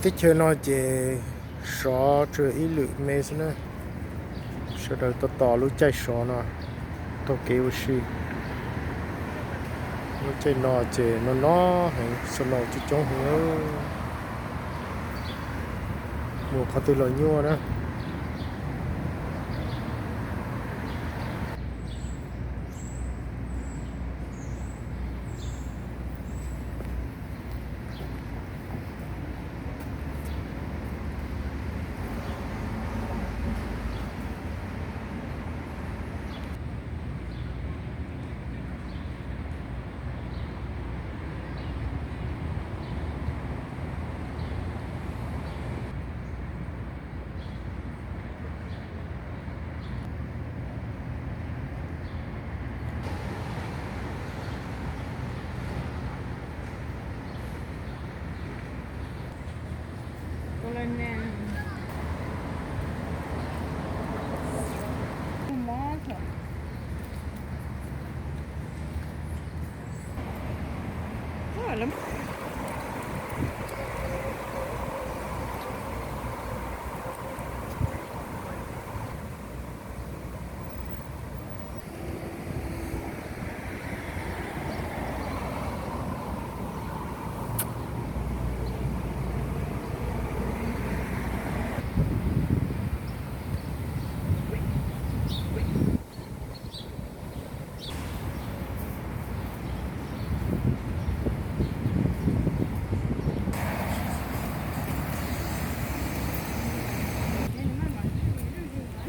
Teb chaws no ces sov tshuav ib lwm me xwb na. Sawv daws tos tos lub caij sov no taug kev ua si. Lub caij no ces no no heev, snow coob coob heev. Mus qhov twg los nyuaj na.